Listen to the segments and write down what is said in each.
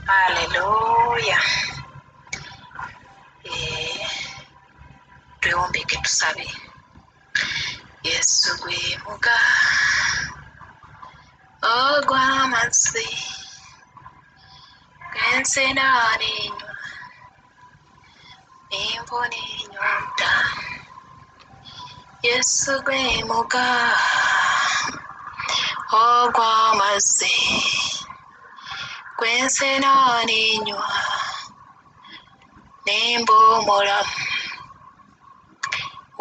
Haleluya. Eh, twewombeeke tusabe. Yesu gwe muga ogw'amazzi g'ensena n'enywa n'envuna ennyonta. Yesu gwe muga ogw'amazzi gw'ensena n'enywa nemba omulamu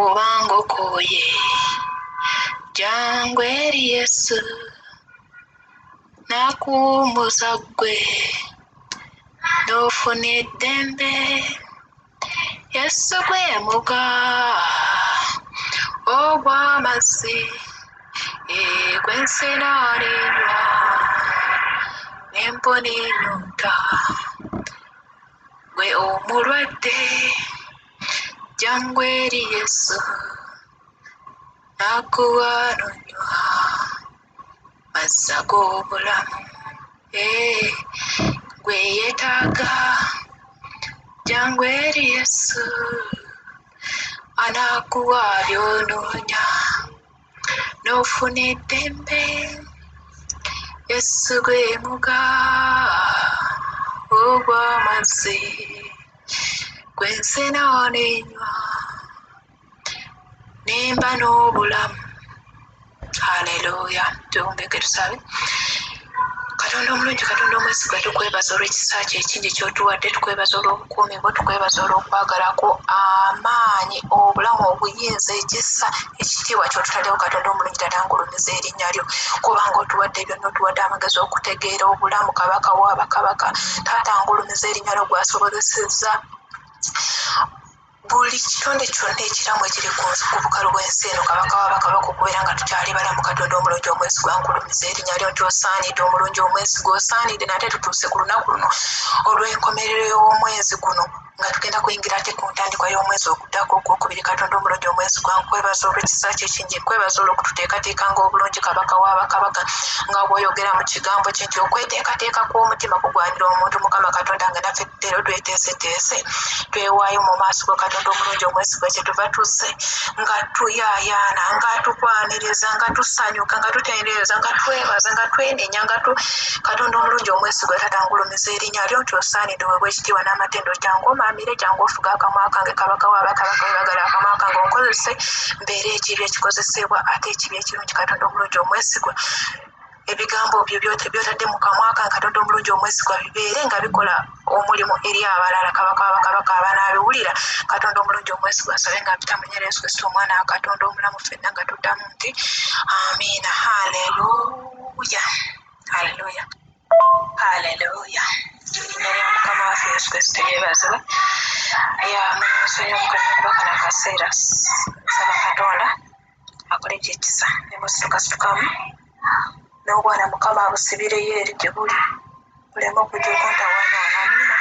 obanga okooye jangu eri Yesu n'akuwummuza ggwe n'ofuna eddembe. Yesu gwe muga ogw'amazzi gw'ensena n'enywa n'empona ennyonta. Gwe omulwadde jangu eri Yesu n'akuwa n'onywa mazzi ag'obulamu. Gwe yeetaaga jangu eri Yesu anaakuwa by'onoonya n'ofuna eddembe. Yesu gwe muga ogw'amazzi gw'ensena n'enywa nemba n'obulamu. Haleluya. Tuwumbeke tusabe. Katonda omulungi, Katonda omwesigwa, tukwebaza olw'ekisa kyo ekingi ky'otuwadde, tukwebaza olw'obukuumi bwo, tukwebaza olw'okwagala kwo, amaanyi, obulamu, obuyinza, ekisa, ekitiibwa ky'otutaddewo. Katonda omulungi, Taata, ngulumiza erinnya lyo kubanga otuwadde byonna, otuwadde amagezi okutegeera obulamu, Kabaka wa bakabaka. Taata, ngulumiza erinnya lyo gwasobozesezza buli kitonde kyonna ekiramu ekiri ku nsi ku bukalu bw'ensi eno, Kabaka wa bakabaka, okubeera nga tukyali balamu. Katonda omulungi omwesigwa, nkulumiza erinnya lyo nti osaanidde, omulungi omwesigwa, osaanidde. Nate tutuuse ku lunaku luno olw'enkomerero y'omwezi guno nga tugenda kuyingira ate ku ntandikwa y'omwezi oguddako ogwokubiri. Katonda omulungi omwesigwa, nkwebaza olw'ekisa kyo ekingi, nkwebaza olw'okututeekateekanga obulungi, Kabaka wa bakabaka, nga bw'oyogera mu kigambo kye nti okweteekateeka kw'omutima kugwanira omuntu. Mukama Katonda, nga naffe leero tweteeseteese, twewaayo mu maaso ga Katonda omulungi omwesigwa, kyetuva tuzze nga tuyaayaana, nga tukwaniriza, nga tusanyuka, nga tutendereza, nga twebaza, nga twenenya, nga tu Katonda omulungi omwesigwa, Taata, ngulumiza erinnya lyo nti osaanidde oweebwa ekitiibwa n'amatendo. Jangu omaamire, jangu ofuge akamwa kange, Kabaka w'abakabaka, webagala akamwa kange onkozese mbeere ekibi ekikozesebwa ate ekibi ekirungi. Katonda omulungi omwesigwa, ebigambo byo byotadde mu kamwa kange, Katonda omulungi omwesigwa, bibeere nga bikola omulimu eri abalala, Kabaka w'abakabaka, abanaabiwulira. Katonda omulungi omwesigwa, nsabe nga mpita mu linnya lya Yesu Kristo, omwana wa Katonda omulamu, ffenna nga tuddamu nti amiina. Haleluya, haleluya, haleluya. Erinnya lya Mukama waffe Yesu Kristo lyebazibwe. Ya munsonyiwa mukama kuba kano akaseera nsaba Katonda akole ebyekisa ne musitukasitukamu n'obwana Mukama abusibireyo eri gye buli buleme okujja okuntawaanya wano. Amiina.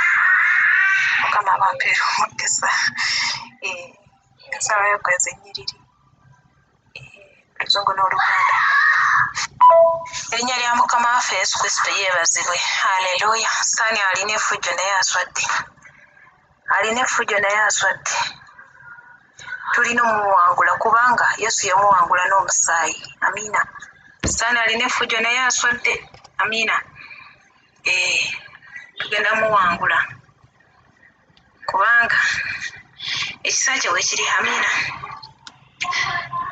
Mukama abampeere omukisa. Nsabayo kwezi ennyiriri Oluzungu n'Oluganda. Erinnya lya Mukama waffe Yesu Kristo yeebazibwe. Haleluya. Sitaani alina effujjo naye aswadde, alina effujjo naye aswadde. Tulina omuwangula kubanga Yesu yamuwangula n'omusaayi. Amiina. Sitaani alina effujjo naye aswadde. Amiina. Tugenda muwangula kubanga ekisa kye wekiri. Amiina.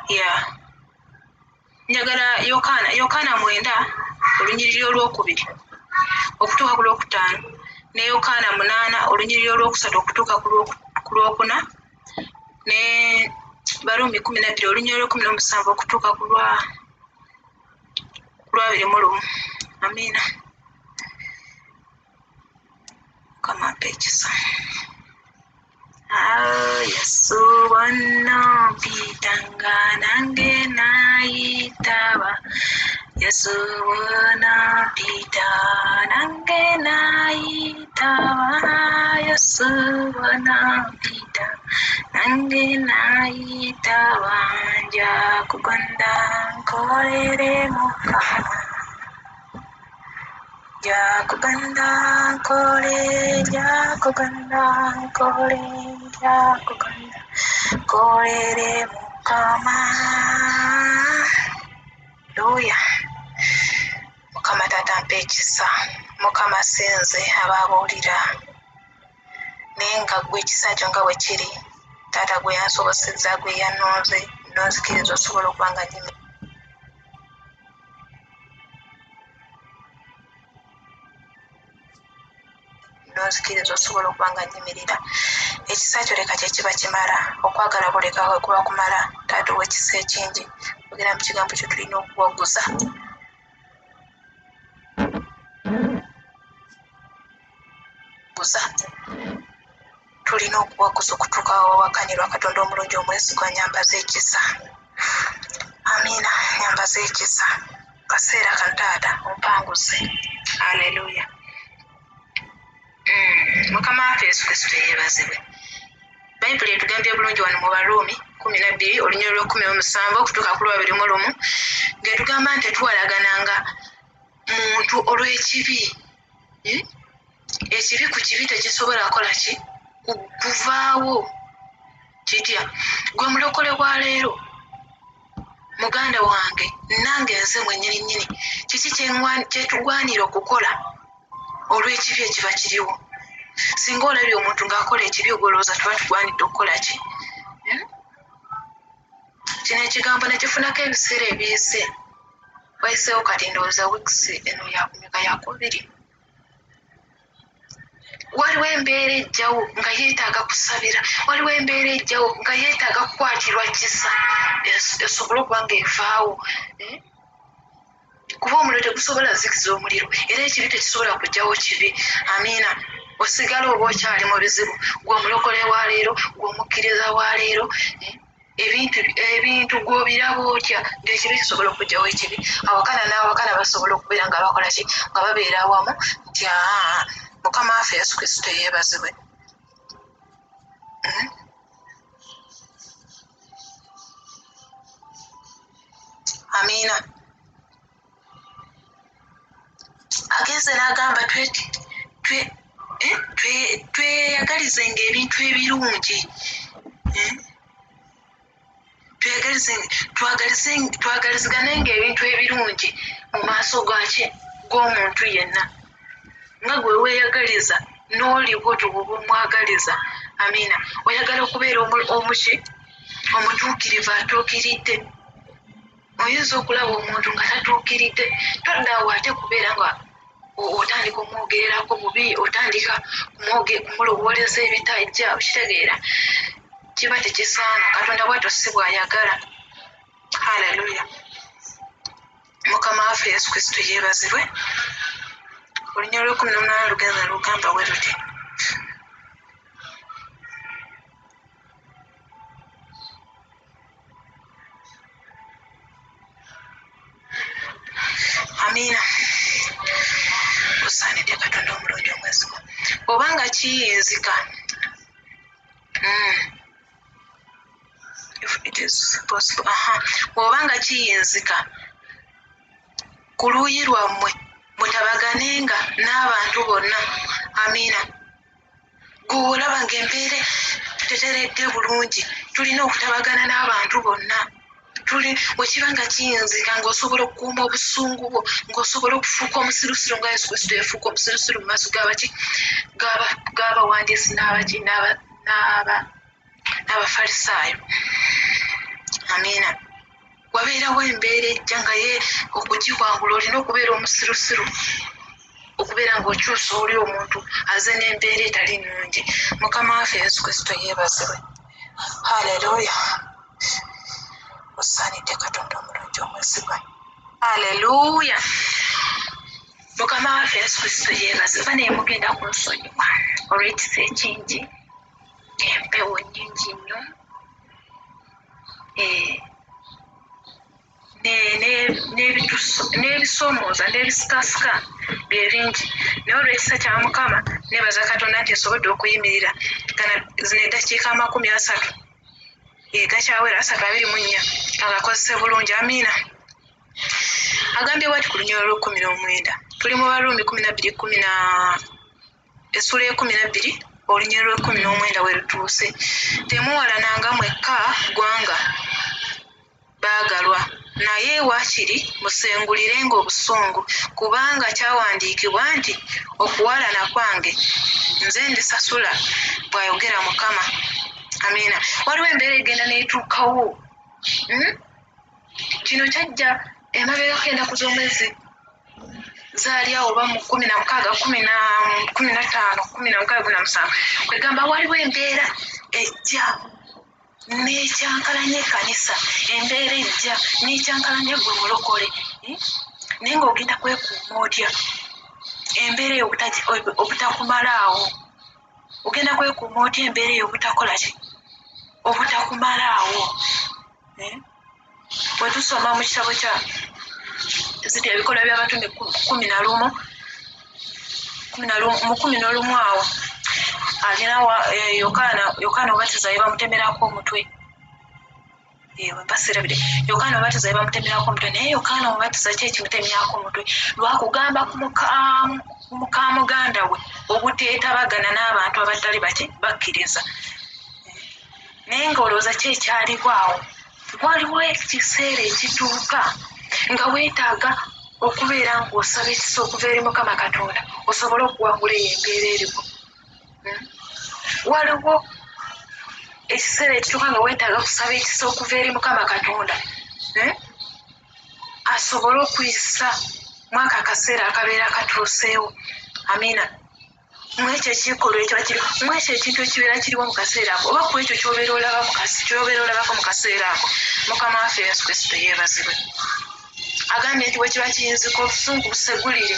Ya njagala Yokaana, Yokaana 9 olunyiriri olwokubiri okutuuka ku lwokutaano, ne Yokaana 8 olunyiriri olwokusatu okutuuka ku lwokuna, ne Baruumi 12 olunyiriri olwekumi n'omusanvu okutuuka ku lwabiri mu lumu. Amiina. Mukama ampa ekisa. Ah, Yesu bw'onompitanga nange naayitaba, Yesu bw'onompita nange naayitaba, Yesu bw'onompita nange naayitaba, nja kugonda nkolere Mukama. Njakuganda nkole, njakuganda nkole, njakuganda nkolere Mukama. Haleluya. Mukama taata mpa ekisa. Mukama sinze abaabuulira, naye nga ggwe ekisa kyo nga bwe kiri, taata gwe yansobosezza, gwe yannonze, nonzikiriza osobola okuba nga nnyimi nonzikiriza osobola okuba nga nnyimirira. Ekisa kyo leka kye kiba kimala, okwagala kwo leka kwe kuba kumala. Taata ow'ekisa ekingi, ogera mu kigambo kyo tulina okuwaguza. Guza. Tulina okuwaguza okutuuka awawakanirwa. Katonda omulungi omwesigwa, nyambaza ekisa. Amiina, nyambaza ekisa. Kaseera kano taata ompanguze. Aleluya. Mukama waffe Yesu Kristo yeebazibwe. Bayibuli etugambye bulungi wano mu Baruumi 12 olunyiriri lw'ekkumi n'omusanvu okutuuka ku lwabiri mu lumu, ng'etugamba nti tetuwalagananga muntu olw'ekibi. Ekibi ku kibi tekisobola kukola ki? Kuvaawo. Kitya? Gwe mulokole wa leero, muganda wange, nange nze mwennyini nnyini, kiki kyetugwanira okukola olw'ekibi ekiba kiriwo? Singa olabye omuntu ng'akola ekibi, ogolowooza tuba tugwanidde okukola ki? Kino ekigambo ne kifunako ebiseera ebiyise, wayiseewo kati ndowooza weeks eno yakumeka, yakubiri. Waliwo embeera ejjawo nga yeetaaga kusabira, waliwo embeera ejjawo nga yeetaaga kukwatirwa kisa esobole okuba ng'evaawo. Kuba omuliro tegusobola zikiza omuliro, era ekibi tekisobola kujjawo kibi. Amiina. Osigala oba okyali mu bizibu, gwe omulokole wa leero, gwe omukkiriza wa leero, ebintu gw'obiraba otya ng'ekibi kisobola okujjawo ekibi? Awakana n'awakana basobola okubeera nga bakola ki? Nga babeera awamu nti aa, Mukama waffe Yesu Kristo yeebazibwe. Amiina. Agenze n'agamba tweyagalizenga ebintu ebirungi. Twagaliziganenga ebintu ebirungi mu maaso gaki g'omuntu yenna, nga gwe weeyagaliza n'oli bw'otyo bw'oba omwagaliza. Amiina. Oyagala okubeera omuki omutuukirivu atuukiridde. Oyinza okulaba omuntu nga tatuukiridde, todda awo ate kubeera nga otandika omwogererako bubi, otandika kumulowooleza ebitajja. Okitegeera, kiba tekisaana. Katonda bw'atyo si bw'ayagala. Haleluya. Mukama waffe Yesu Kristo yeebazibwe. Olunyiriri lw'ekkumi n'omunaana lugenda lugamba bwe luti. Amiina. Osaanidde Katonda omulungi omwesigwa. Oba nga kiyinzika. If it is possible. Aha. Bw'oba nga kiyinzika ku luuyi lwammwe mutabaganenga n'abantu bonna. Amiina. Gwe olaba ng'embeera teteredde bulungi, tulina okutabagana n'abantu bonna. Tuli bwe kiba nga kiyinzika ng'osobola okukuuma obusungu bwo, ng'osobola okufuuka omusirusiru nga Yesu Kristo yafuuka omusirusiru mu maaso g'abaki g'abawandiisi n'abaki n'Abafalisaayo. Amiina. Wabeerawo embeera ejja nga ye okugiwangula olina okubeera omusirusiru, okubeera ng'okyusa oli omuntu aze n'embeera etali nnungi. Mukama waffe Yesu Kristo yeebazibwe. Haleluya. Osaanidde Katonda omulungi omwesigwa. Haleluya. Mukama waffe Yesu Kristo yeebazibwe. Banaye mugenda kunsonyiwa olw'ekisa ekingi, empewo nnyingi nnyo. N'ebisoomooza n'ebisikasika bye bingi, naye olw'ekisa kya Mukama neebaza Katonda nti nsobodde okuyimirira gana zino eddakiika 30 gakyawera 324, agakozese bulungi. Amiina. Agambye bwati ku lunyiriri olw'ekkumi n'omwenda. Tuli mu Baruumi kumi na bbiri kumi na essuula y'ekkumi na bbiri olunyiriri lw'ekkumi n'omwenda we lutuuse. Temuwalananga mwekka ggwanga baagalwa, naye waakiri musengulirenga obusungu, kubanga kyawandiikibwa nti, Okuwalana kwange, nze ndisasula, bw'ayogera Mukama. Amiina. Waliwo embeera egenda n'etuukawo. Kino kyajja emabegako ennaku z'omwezi zaali awo oba mu 16, 15, 16, 17. Kwegamba waliwo embeera ejja n'ekyankalanya ekkanisa, embeera ejja n'ekyankalanya ggwe mulokole, Naye ng'ogenda kwekuuma otya embeera eyo obutakumalaawo? Ogenda kwekuuma otya embeera eyo obutakola ki? Obutakumalaawo. Bwe tusoma mu kitabo kya ziti Ebikolwa by'Abatume 11, mu 11 awo alina Yokaana, Yokaana Omubatiza ye bamutemerako omutwe. Mba sirabire. Yokaana Omubatiza ye bamutemerako omutwe, naye Yokaana Omubatiza ki ekimutemyako omutwe? Lwakugamba ku muka muganda we obuteetabagana n'abantu abatali baki bakkiriza. Naye ng'olowooza ki ekyaliwo awo? Waliwo ekiseera ekituuka nga weetaaga okubeera ng'osaba ekisa okuva eri Mukama Katonda osobole okuwangula eyo embeera eriwo. Waliwo ekiseera ekituuka nga weetaaga kusaba ekisa okuva eri Mukama Katonda, asobole okuyisa mwaka akaseera akabeera katuuseewo. Amiina. Mu ekyo ekikolwa ekiba kiri, mu ekyo ekintu ekibeera kiriwo mu kaseera ako, oba ku ekyo ky'obeera olaba mu ky'obeera olabako mu kaseera ako. Mukama waffe Yesu Kristo yeebazibwe. Agambye nti bwe kiba kiyinzika obusungu busegulire,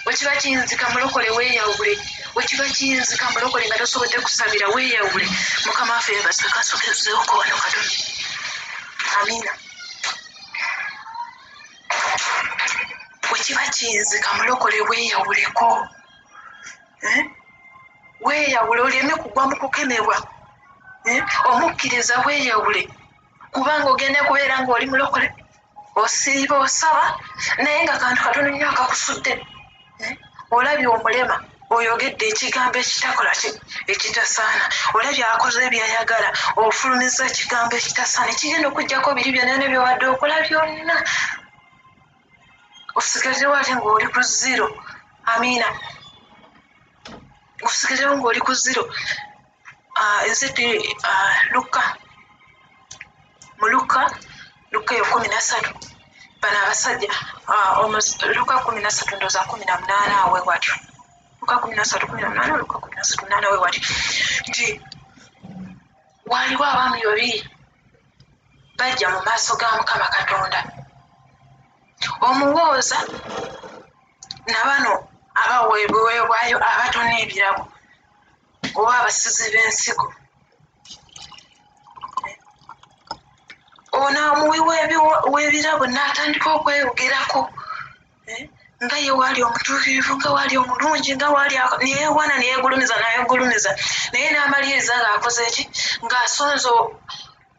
bwe kiba kiyinzika mulokole weeyawule, bwe kiba kiyinzika mulokole nga tosobodde kusabira weeyawule. Mukama waffe yeebazibwe. Kasookezeeko wano katono. Amiina. Bwe kiba kiyinzika mulokole weeyawuleko. Weeyawule oleme kugwa mu kukemebwa. Omukkiriza weeyawule, kubanga ogenda kubeera ng'oli mulokole, osiiba osaba, naye nga kantu katono nnyo akakusudde. Olabye omulema, oyogedde ekigambo ekitakola ki, ekitasaana. Olabye akoze by'ayagala, ofulumizza ekigambo ekitasaana, ekigenda okuggyako biri byonna ne by'obadde okola byonna. Osigazeewo ate ng'oli ku zero. Amiina. Osigazeewo ng'oli ku zero. Is it Luka? Mu Luka, Luka eyo 13. Bano abasajja, Luka 13 ndowooza 18 awo we watyo. Luka 13, 18, Luka 13, 8 we watyo. Nti waaliwo abaami babiri bajja mu maaso ga Mukama Katonda. Omuwooza na bano abawa ebiweebwayo abatona ebirabo oba abasizi b'ensigo. Ono omuwi w'ebirabo n'atandika okweyogerako, nga ye waali omutuukirivu, nga waali omulungi, nga waali neyeewaana, neyeegulumiza, n'ayegulumiza, naye n'amaliriza ng'akoze ki?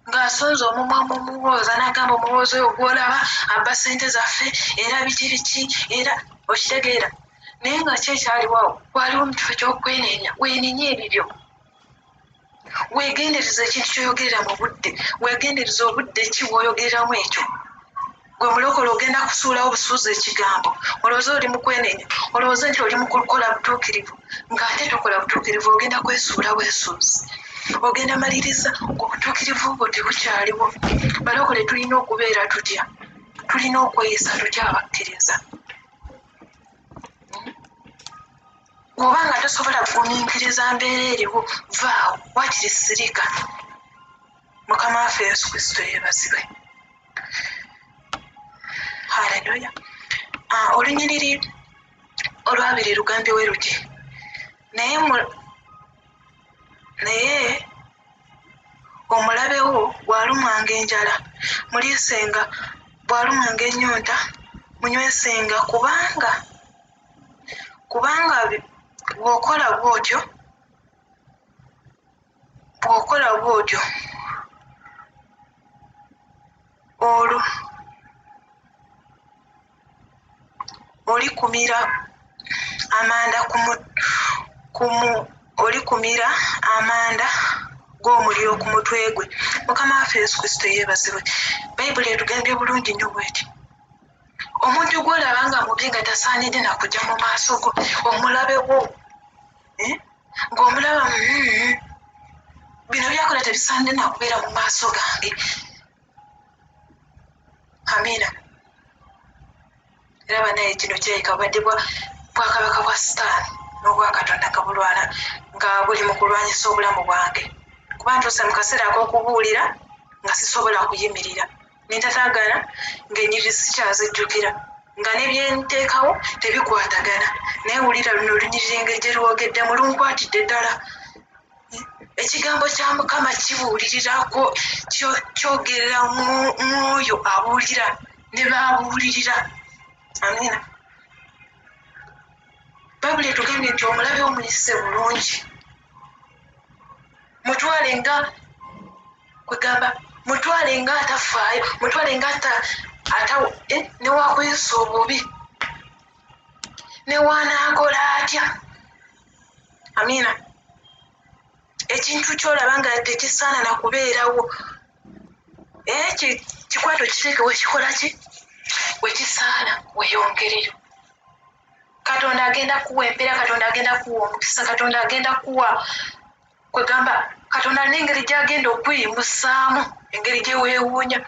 Ng'asonze omumwa mu muwooza, n'agamba omuwooza oyo gw'olaba abba ssente zaffe, era biki biki, era okitegeera. Naye nga ki ekyaliwo awo? Waaliwo mu kifo ky'okwenenya, weenenye ebibyo. Weegendereze ekintu ky'oyogerera mu budde, weegendereze obudde ki bw'oyogereramu ekyo. Gwe mulokole ogenda kusuulawo busuuzi ekigambo, olowooza oli mu kwenenya, olowooza nti oli mu kukola butuukirivu, ng'ate tokola butuukirivu, ogenda kwesuula bwesuuzi. Ogenda maliriza ng'obutuukirivu bwo tebukyaliwo. Balokole tulina okubeera tutya? Tulina okweyisa tutya abakkiriza? Bw'oba nga tosobola kugumiikiriza mbeera eriwo, vaawo, waakiri sirika. Mukama waffe Yesu Kristo yeebazibwe. Haleluya. Olunyiriri olwabiri lugambye we luti, naye omulabe wo bw'alumwanga enjala, muliisenga, bw'alumwanga ennyonta, munywesenga, kubanga bw'okola bw'otyo, bw'okola bw'otyo, olwo Olikumira amanda olikumira amanda g'omuliro ku mutwe gwe. Mukama waffe Yesu Kristo yeebazibwe. Bayibuli etugambye bulungi nnyo bweti. Omuntu gw'olaba nga mubi nga tasaanidde na kujja mu maaso go, omulabe wo, eh? Ng'omulaba bino byakola tebisaanidde na kubeera mu maaso gange. Amiina. Era banaye kino kirabika bubadde bwakabaka bwa sitaani n'obwakatonda nga bulwana, nga buli mu kulwanyisa obulamu bwange, kuba ntuuse mu kaseera ak'okubuulira nga sisobola kuyimirira, nentatagana ng'ennyiriri sikyazijjukira, nga ne byenteekawo tebikwatagana. Naye wulira luno olunyiriri engeri gye lwogeddemu, lunkwatidde ddala. Ekigambo kya Mukama kibuulirirako, kyogerera mwoyo abuulira ne baabuulirira. Amiina. Bayibuli etugambye nti omulabe omuyise bulungi, mutwale nga kwegamba, mutwale nga atafaayo, mutwale nga newakuyisa obubi, newanaakola atya. Amiina. Ekintu kyolaba nga tekisaana na kubeerawo, kikwate okiteeke wekikola ki wekisaana, weyongereyo. Katonda agenda kuwa empeera, Katonda agenda kuwa omukisa, Katonda agenda kuwa kwegamba, Katonda alina engeri gy'agenda okweyimusaamu, engeri gye weewuunya,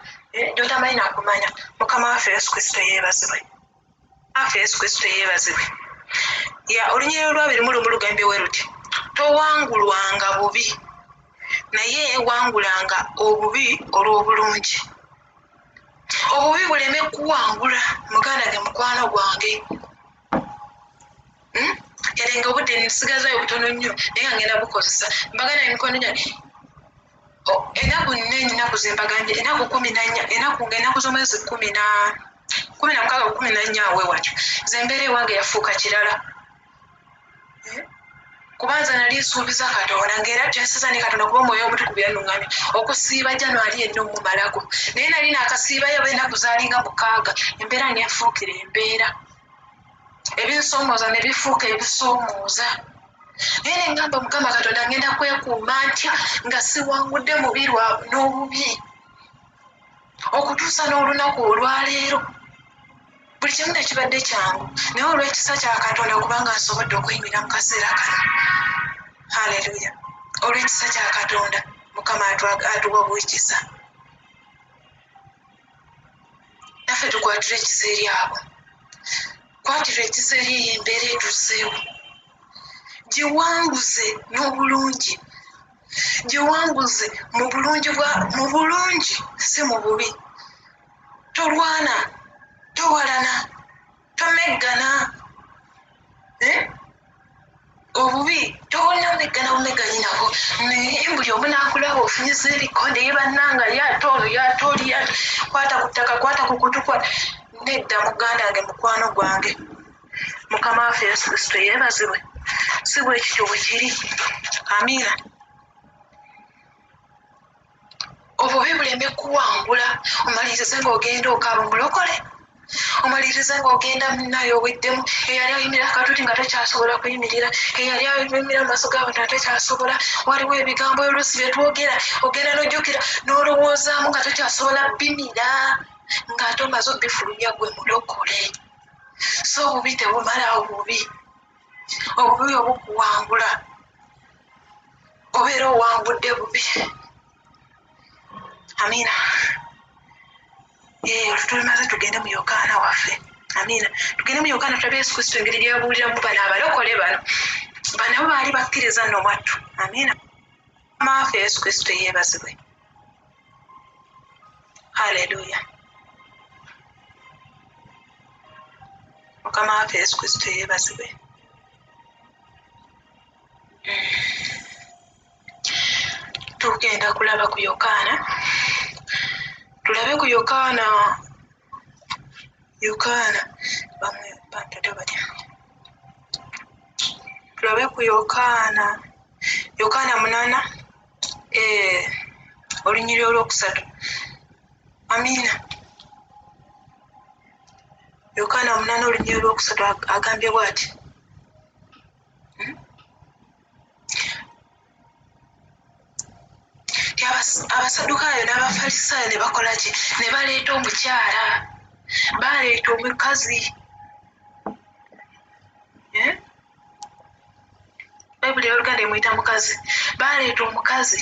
gy'otamanyi nakumanya. Mukama waffe Yesu Kristo yeebazibwe. Waffe Yesu Kristo yeebazibwe. Ya olunyiriri olwabiri mu lumu lugambye we luti: towangulwanga bubi, naye wangulanga obubi olw'obulungi. Obubi buleme kuwangula, muganda ge, mukwano gwange. Yadde nga obudde nsigazayo butono nnyo, naye nga ngenda bukozesa. Mbaganda emikwano gyange, ennaku nnene, ennaku zembagambye, ennaku 14, ennaku nga ennaku z'omwezi 16, 14 awe watyo, nze embeera ewange yafuuka kirala. Kubanza nali nsuubiza Katonda, ng'era tensiza ne Katonda, kuba omwoyo omutukuvu yannuŋŋamya okusiiba January yenna omumalako, naye nali naakasiibayo oba ennaku zaalinga 6, embeera nenfuukira embeera, ebinsomooza ne bifuuka ebisoomooza. Naye ne ŋŋamba Mukama Katonda, ngenda kwekuuma ntya nga siwangudde mubi n'obubi okutuusa n'olunaku olwaleero? Buli kimu tekibadde kyangu, naye olw'ekisa kya Katonda, kubanga nsobodde okuyimirira mu kaseera kano. Haleluya. Olw'ekisa kya Katonda, Mukama atuwa obwekisa, naffe tukwatire ekisa eri abo. Kwatira ekisa eri eyo embeera etuuseewo, giwanguze n'obulungi, giwanguze mu bulungi bwa mu bulungi, si mu bubi. Tolwana, towalana, tomeggana, eh? Obubi tonameggana bumegganyi nabo, naye buli omu n'akulaba ofunyiza ebikonde, ye bannanga ye ate ono ye ate oli ate kwata ku ttaka, kwata ku kutu, kwata. Nedda, muganda wange, mukwano gwange. Mukama waffe Yesu Kristo yeebazibwe. Si bwe kityo bwe kiri. Amiina. Obubi buleme kuwangula, omalirize ng'ogenda okaaba omulokole, omalirize ng'ogenda naye oweddemu, eyali ayimirira akatuti nga takyasobola kuyimirira, eyali ayimirira mu maaso g'abantu nga takyasobola. Waliwo ebigambo oluusi bye twogera, ogenda n'ojjukira n'olowoozaamu nga tokyasobola bimira, ng'ate omaze obifulumya gwe mulokole. So obubi tebumalaawo bubi. Obubi obukuwangula, obeera owangudde bubi. Amiina. Tulimaze, tugende mu Yokaana waffe. Amiina. Tugende mu Yokaana, tulabe Yesu Kristo engeri gyeyabuuliramu bano abalokole bano. Bano baali bakkiriza nno mwattu. Amiina. Mukama waffe Yesu Kristo yeebazibwe. Haleluya. Mukama waffe Yesu Kristo yeebazibwe. Tugenda kulaba ku Yokaana, tulabe ku Yokaana. Yokaana bamwe bantadde batya? Tulabe ku Yokaana, Yokaana 8, olunyiriri olwokusatu. Amiina. Yokaana 8 olunyiriri lwokusatu agambye bw'ati. Nti Abasaddukaayo n'Abafalisaayo ne bakola ki? Ne baleeta omukyala, baleeta omukazi. Eh? Bayibuli ey'Oluganda emuyita mukazi. Baleeta omukazi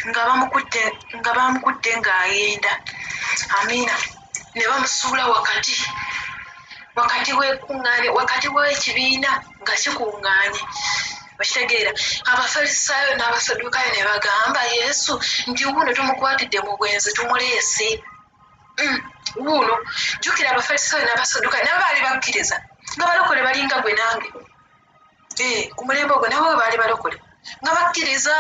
nga bamukutte nga bamukutte ng'ayenda. Amiina. Ne bamusuula wakati wakati w'ekuŋŋaane wakati w'ekibiina nga kikuŋŋaanye. Okitegeera? Abafalisaayo n'Abasaddukaayo ne bagamba Yesu nti wuuno tumukwatidde mu bwenzi tumuleese. Wuuno jjukira Abafalisaayo n'Abasaddukaayo nabo baali bakkiriza nga balokole balinga gwe nange. Ku mulembe ogwo nabo baali balokole nga bakkiriza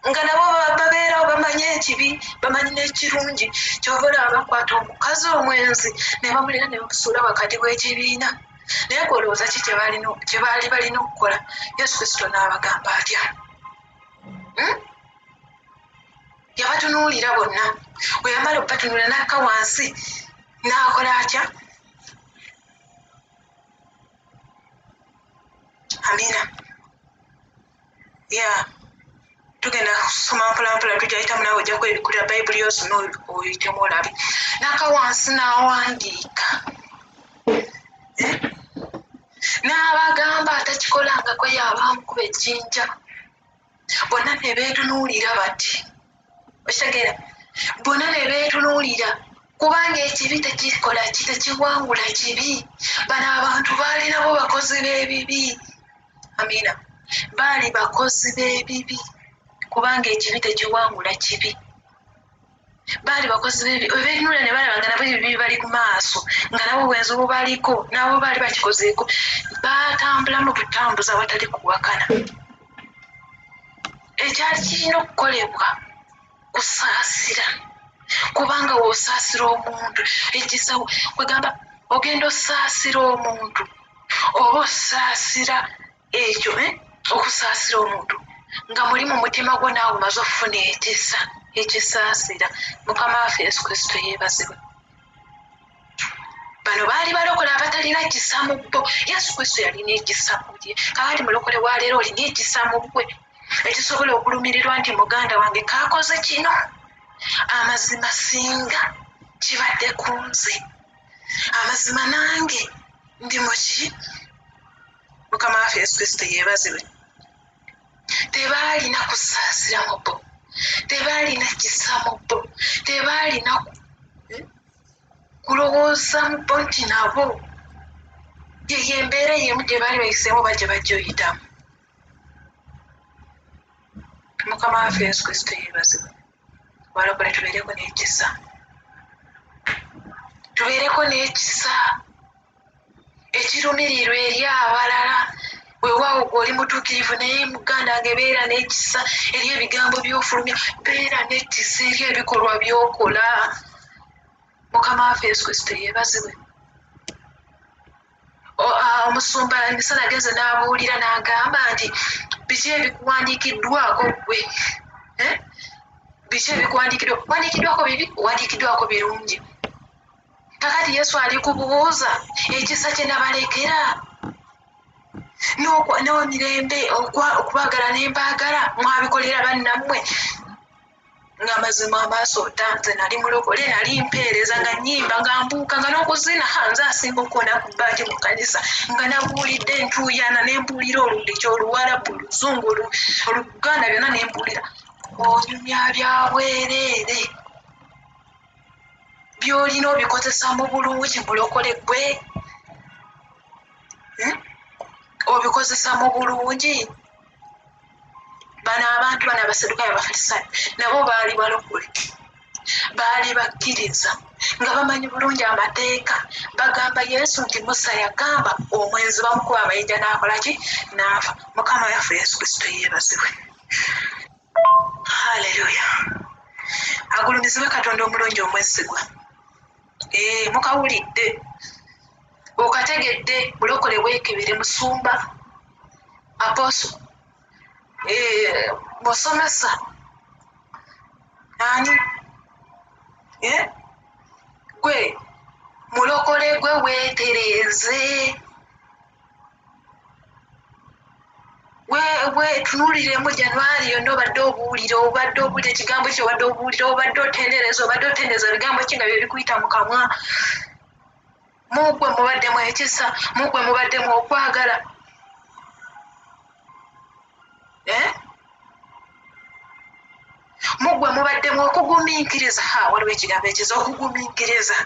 nga nabo babeerawo bamanyi ekibi bamanyi n'ekirungi. Kyova olaba bakwata omukazi omwenzi ne bamuleeta ne bamusuula wakati w'ekibiina. Naye gwe olowooza ki kye baali balina okukola? Yesu Kristo n'abagamba atya? Yabatunuulira bonna. Bwe yamala okubatunuulira n'akka wansi n'akola atya? Amina. Ya tugenda kusoma mpolampola, tujja yitamu naawe ojja kwebikkulira Bayibuli yosome oyitemu olabe. N'akka wansi n'awandiika. N'abagamba atakikolangako y'aba amukuba ejjinja. Bonna ne beetunuulira bati. Okitegeera? Bonna ne beetunuulira kubanga ekibi tekikola ki, tekiwangula kibi. Bano abantu baali nabo bakozi b'ebibi. Amiina. Baali bakozi b'ebibi kubanga ekibi tekiwangula kibi. Baali bakozi b'ebibi. Bwe beetunuulira ne balaba nga nabo ebibi bali ku maaso, nga nabo obwenzi bubaliko, nabo baali bakikozeeko. Baatambula mu butambuzi awatali kuwakana. Ekyali kirina okukolebwa kusaasira, kubanga w'osaasira omuntu ekisa, kwegamba ogenda osaasira omuntu oba osaasira ekyo, okusaasira omuntu nga muli mu mutima gwo naawe omaze okufuna ekisa ekisaasira. Mukama waffe Yesu Kristo yeebazibwe. Bano baali balokole abatalina kisa mu bo. Yesu Kristo yalina ekisa mu ye. Kaakati mulokole wa leero olina ekisa mu ggwe ekisobola okulumirirwa nti muganda wange kaakoze kino, amazima singa kibadde ku nze, amazima nange ndi muki. Mukama waffe Yesu Kristo yeebazibwe. Tebaalina kusaasira mu bo, tebaalina kisa mu bo, tebaalina kulowooza mu bo nti nabo yeyo embeera y'emu gye baali bayiseemu oba gye bajja oyitamu. Mukama waffe Yesu Kristo yeebazibwe. Balokole tubeereko n'ekisa, tubeereko n'ekisa ekirumirirwa eri abalala. Weewaawo gwe oli mutuukirivu, naye muganda wange beera n'ekisa eri ebigambo by'ofulumya, beera n'ekisa eri ebikolwa by'okola. Mukama waffe Yesu Kristo yeebazibwe. Omusumba emisana agenze n'abuulira n'agamba nti biki ebikuwandiikiddwako ggwe? Biki ebikuwandiikiddwa? Wandiikiddwako bibi, wandiikiddwako birungi. Kakati Yesu ali kubuuza ekisa kye nabalekera n'emirembe, okubaagala ne mbaagala, mwabikolera bannammwe. Nga mazima amaaso ota, nze nali mulokole, nali mpeereza, nga nnyimba, nga mbuuka, nga n'okuzina, ha, nze asinga okukoona ku bbaati mu kkanisa, nga nabuulidde entuuyana, ne mbuulira Olugiriki, Oluwarabu, Oluzungu, Oluganda, byonna ne mbuulira. Onyumya bya bwereere. By'olina obikozesa mu bulungi, mulokole ggwe. Obikozesa mu bulungi. Bano abantu bano Abasadukaayo, Abafalisaayo nabo baali balokole, baali bakkiriza nga bamanyi bulungi amateeka. Bagamba Yesu nti Musa yagamba omwenzi bamukuba amayinja n'akola ki? N'afa. Mukama waffe Yesu Kristo yeebazibwe. Haleluya. Agulumizibwe Katonda omulungi omwesigwa. Mukawulidde, okategedde, mulokole weekebere, musumba, aposo, musomesa, ani? Eh? Gwe mulokole gwe weetereeze. Weetunuuliremu January yonna obadde obuulira, obadde obuulira ekigambo kyo, obadde obuulira, obadde otendereza, obadde otendereza bigambo ki nga bye bikuyita mu kamwa. Muggwe mubaddemu ekisa, muggwe mubaddemu okwagala. Eh? Muggwe mubaddemu okugumiikiriza. Ha, waliwo ekigambo ekiza okugumiikiriza.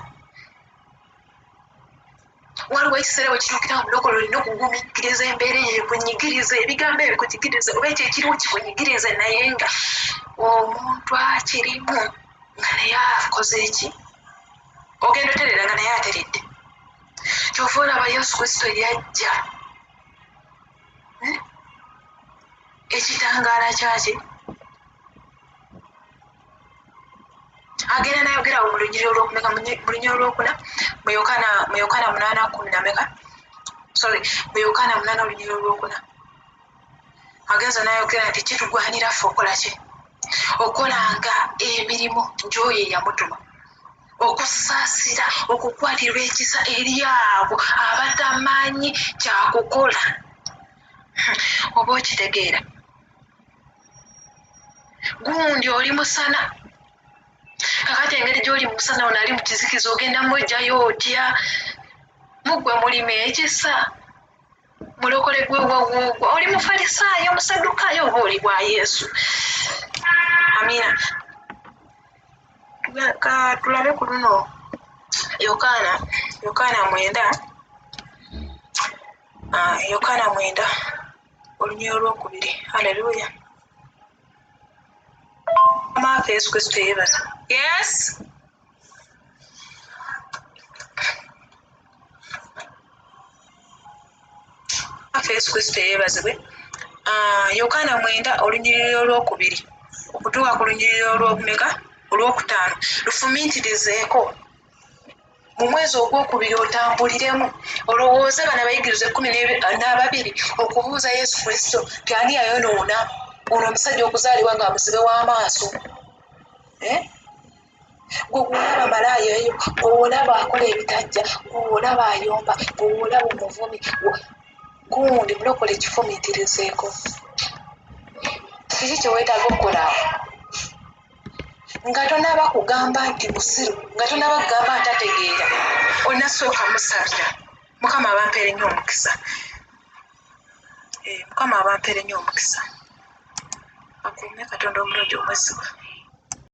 Waliwo ekiseera we kituukira mu mulokole olina okugumiikiriza embeera eyo ekunyigiriza, ebigambo ebyo bikunyigiriza, oba ekyo ekiriwo kikunyigirize, naye nga omuntu akirimu nga naye akoze ki? Ogenda otereera nga naye ateredde. Kyova olaba Yesu Kristo yajja. Eh? Ekitangaala kyaki? Agenda nayogera awo mu lunyiriri olwokumeka, mu lunyiriri olwokuna, mu Yokaana, mu Yokaana munaana kkumi na meka? Sorry, mu Yokaana munaana olunyiriri olwokuna. Agenza nayogera nti kitugwanira ffe okukola ki? Okukolanga emirimu gy'oyo eyamutuma. Okusaasira, okukwatirwa ekisa eri abo abatamanyi kyakukola. Oba okitegeera? Gundi oli musana. Kakati engeri gy'oli musana ono ali mu kizikiza ogenda mujjayo otya? Muggwe mulima ekisa. Mulokole gwe wawuugwa. Oli mufalisaayo, omusaddukaayo oba oli wa Yesu? Amina. Ka tulabe ku luno Yokaana, Yokaana mwenda, Yokaana mwenda olunyiriri olwokubiri. Haleluya. Mukama waffe Yesu Kristo yeebaza. Yes. Waffe Yesu Kristo yeebazibwe. Yokaana mwenda olunyiriri olwokubiri okutuuka ku lunyiriri olw'okumeka olwokutaano lufumiitirizeeko mu mwezi ogwokubiri otambuliremu olowooze bano abayigiriza ekkumi n'ababiri okubuuza Yesu Kristo nti ani yayonoona ono omusajja okuzaalibwa nga muzibe w'amaaso. Eh? Gwe gw'olaba malaaya eyo, gwe olaba akola ebitajja, gwe olaba ayomba, gwe olaba omuvumi, gundi mulokole kifumiitirizeeko. Kiki kye weetaaga okukola awo? Nga tonaba kugamba nti musiru, nga tonaba kugamba nti tategeera, olina sooka musabira. Mukama abampeere nnyo omukisa. Mukama abampeere nnyo omukisa. Akuume Katonda omulungi omwesigwa.